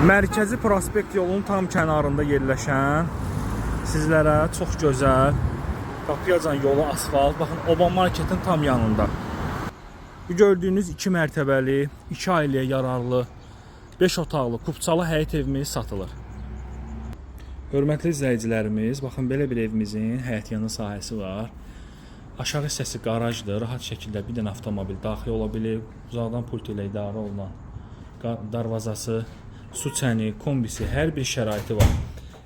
Mərkəzi prospekt yolunun tam kənarında yerləşən sizlərə çox gözəl qapıyacan yolu asfalt. Baxın, Oba marketin tam yanında. Bu gördüyünüz 2 mərtəbəli, 2 ailəyə yararlı, 5 otaqlı, kupçalı həyət evimiz satılır. Hörmətli izləyicilərimiz, baxın belə bir evimizin həyətyanı sahəsi var. Aşağı hissəsi qarajdır. Rahat şəkildə bir dənə avtomobil daxil ola bilir. Uzaqdan pult ilə idarə olunan darvazası, su çəni, kombisi, hər bir şəraiti var.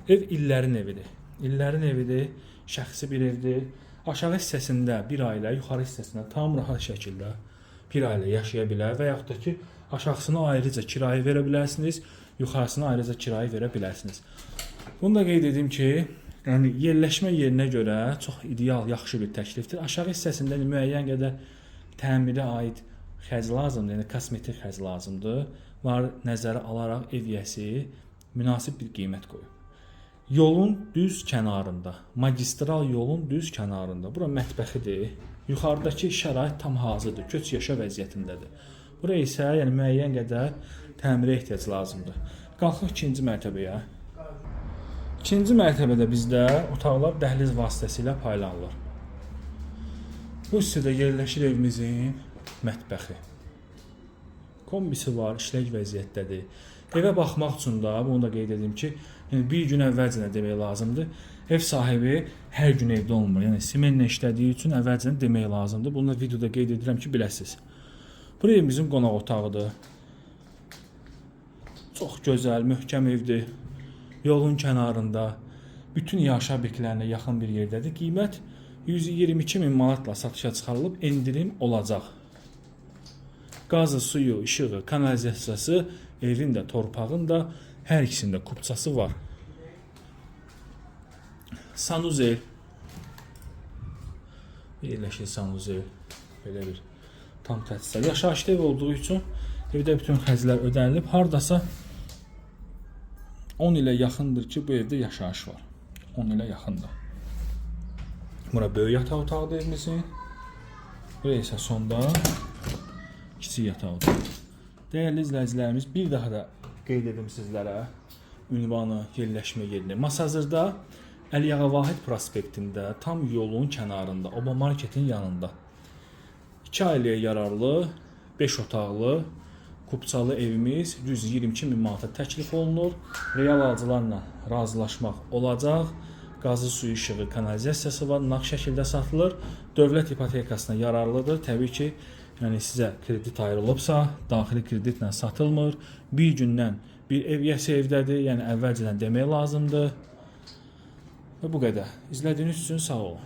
Ev illərin evidir. İllərin evidir, şəxsi bir evdir. Aşağı hissəsində bir ailə, yuxarı hissəsində tam rahat şəkildə bir ailə yaşaya bilər və yaxud da ki, aşağısını ayrıca kirayə verə bilərsiniz, yuxarısını ayrıca kirayə verə bilərsiniz. Bunu da qeyd edim ki, yəni yerləşmə yerinə görə çox ideal, yaxşı bir təklifdir. Aşağı hissəsində müəyyən qədər təmirə aid xərc lazımdır, yəni kosmetik xərc lazımdır. Bunları nəzərə alaraq ev yiyəsi münasib bir qiymət qoyub. Yolun düz kənarında, magistral yolun düz kənarında. Bura mətbəxidir. Yuxarıdakı şərait tam hazırdır, köç yaşa vəziyyətindədir. Bura isə yəni müəyyən qədər təmirə ehtiyac lazımdır. Qalxıq ikinci mərtəbəyə. İkinci mərtəbədə bizdə otaqlar dəhliz vasitəsilə paylanılır. Bu hissədə yerləşir evimizin mətbəxi. Kombisi var, işlək vəziyyətdədir. Evə baxmaq üçün də bunu da qeyd edim ki, yəni bir gün əvvəlcədən demək lazımdır. Ev sahibi hər gün evdə olmur. Yəni simenlə işlədiyi üçün əvvəlcədən demək lazımdır. Bunu da videoda qeyd edirəm ki, biləsiniz. Bura evimizin qonaq otağıdır. Çox gözəl, möhkəm evdir. Yolun kənarında, bütün yaşayış obyektlərinə yaxın bir yerdədir. Qiymət 122 min manatla satışa çıxarılıb, endirim olacaq. Qazı, suyu, işığı, kanalizasiyası, evin də, torpağın da hər ikisində kupçası var. Sanuzel. Yerləşir sanuzel. Belə bir tam təchizat. Yaşayışlı ev olduğu üçün evdə bütün xərclər ödənilib. Hardasa 10 ilə yaxındır ki, bu evdə yaşayış var. 10 ilə yaxındır. Bura böyük yataq otağıdır evimizin. Bura isə sonda kiçik yataq otağı. Dəyərli izləyicilərimiz, bir daha da qeyd edim sizlərə ünvanı, yerləşmə yerini. Masazırda Əliağa Vahid prospektində, tam yolun kənarında, Oba marketin yanında. 2 ailəyə yararlı, 5 otaqlı, kupçalı evimiz 122 min manata təklif olunur. Real alıcılarla razılaşmaq olacaq. Qazı, suyu, işığı, kanalizasiyası var, nağd şəkildə satılır. Dövlət ipotekasına yararlıdır. Təbii ki, yəni sizə kredit ayrılıbsa, daxili kreditlə satılmır. Bir gündən bir ev yiyəsi evdədir, yəni əvvəlcədən demək lazımdır. Və bu qədər. İzlədiyiniz üçün sağ olun.